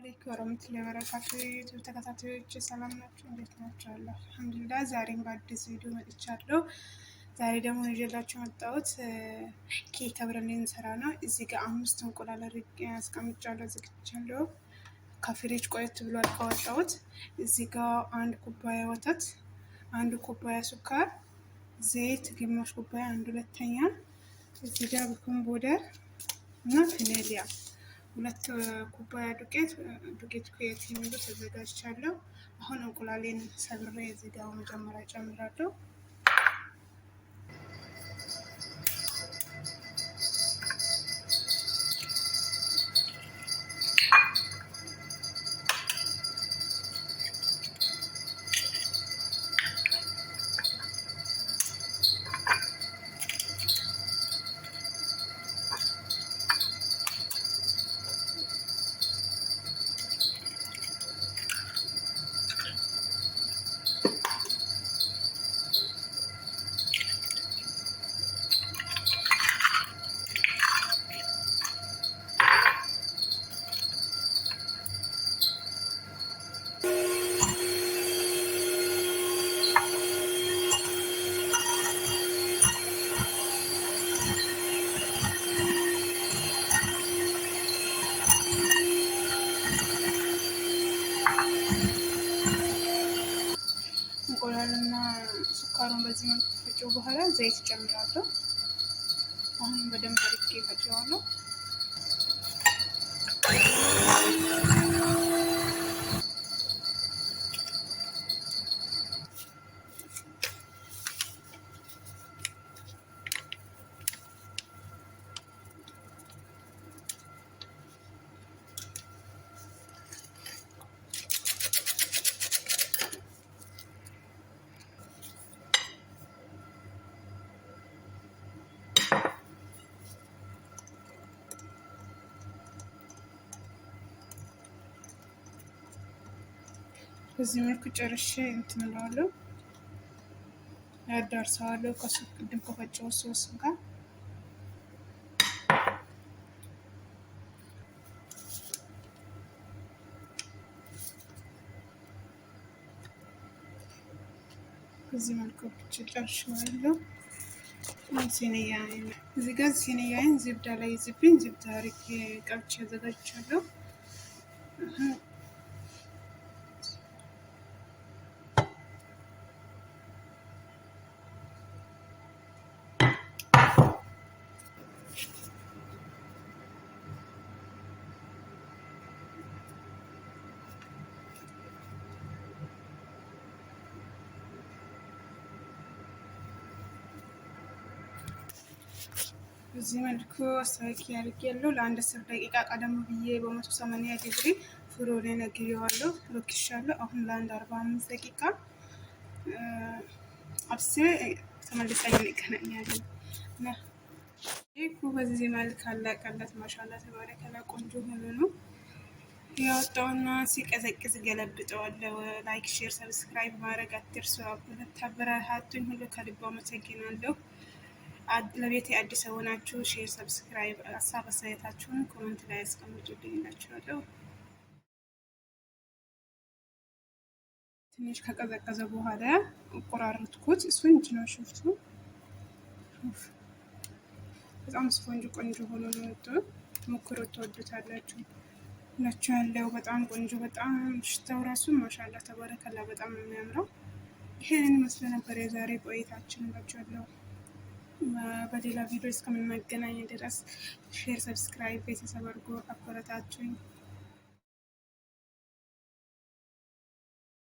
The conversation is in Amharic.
አለይኩም ወረህመቱላሂ ወበረካቱ ዩቲዩብ ተከታታዮች ሰላም ናችሁ? እንዴት ናችሁ? አለሁ አልሐምዱሊላህ። ዛሬም በአዲስ ቪዲዮ መጥቻለሁ። ዛሬ ደግሞ ይዤላችሁ የመጣሁት ኬክ አብረን እንሰራ ነው። እዚህ ጋር 5 እንቁላል አድርጌ አስቀምጫለሁ፣ አዘጋጅቻለሁ። ከፍሪጅ ቆየት ብሏል ካወጣሁት። እዚህ ጋር 1 ኩባያ ወተት፣ 1 ኩባያ ስኳር፣ ዘይት ግማሽ ኩባያ፣ 1/2፣ እዚህ ጋር baking powder እና ቫኒላ 2 ኩባያ ዱቄት ዱቄት የሚሉ ተዘጋጅቻለሁ። አሁን እንቁላሌን ሰብሬ እዚህ ጋር መጀመሪያ ጨምራለሁ። እንቁላልና ስኳሩን በዚህ መልኩ ፈጨው በኋላ ዘይት ጨምራለሁ። አሁን በደንብ አድርጌ ፈጨዋለሁ። በዚህ መልኩ ጨርሼ እንትን እለዋለሁ፣ ያዳርሰዋለሁ ከሱ ቅድም ከፈጨው ሶስ ጋር። በዚህ መልኩ ብቻ ጨርሼዋለሁ። ሲኒያዬን እዚህ ጋር ሲኒያዬን ዝብዳ ላይ ዝብኝ ዝብዳ አድርጌ ቀብቼ አዘጋጅቻለሁ። በዚህ መልኩ አስተካክዬ አድርጌያለሁ። ለአንድ 10 ደቂቃ ቀደም ብዬ በ180 ዲግሪ ፍሮኔን አግየዋለሁ፣ ለኩሻለሁ። አሁን ለአንድ 45 ደቂቃ አብስዬ ተመልሰን እንገናኛለን። እና ኬኩ በዚህ መልክ አለቀለት። ማሻላ ተባረከላ፣ ቆንጆ ሆኖ ነው ያወጣውና ሲቀዘቅዝ ገለብጠዋለሁ። like፣ share፣ subscribe ማድረግ አትርሱ። አበረታቱኝ ሁሉ ከልብ አመሰግናለሁ። ለቤቴ አዲስ የሆናችሁ share፣ subscribe፣ ሀሳብ አስተያየታችሁን comment ላይ አስቀምጡልኝ እላችኋለሁ። ትንሽ ከቀዘቀዘ በኋላ ቆራረጥኩት። ስፖንጅ ነው ሽፍቱ፣ በጣም ስፖንጅ ቆንጆ ሆኖ ነው የወጣው። ሞክሩት፣ ትወዱታላችሁ እላችኋለሁ። በጣም ቆንጆ፣ በጣም ሽታው ራሱ ማሻላ ተባረከላ፣ በጣም ነው የሚያምረው። ይሄንን መስሎ ነበር የዛሬ ቆይታችን እላችኋለሁ። በሌላ ቪዲዮ እስከምንገናኝ ድረስ share፣ subscribe ቤተሰብ አድርጎ አበረታቱኝ።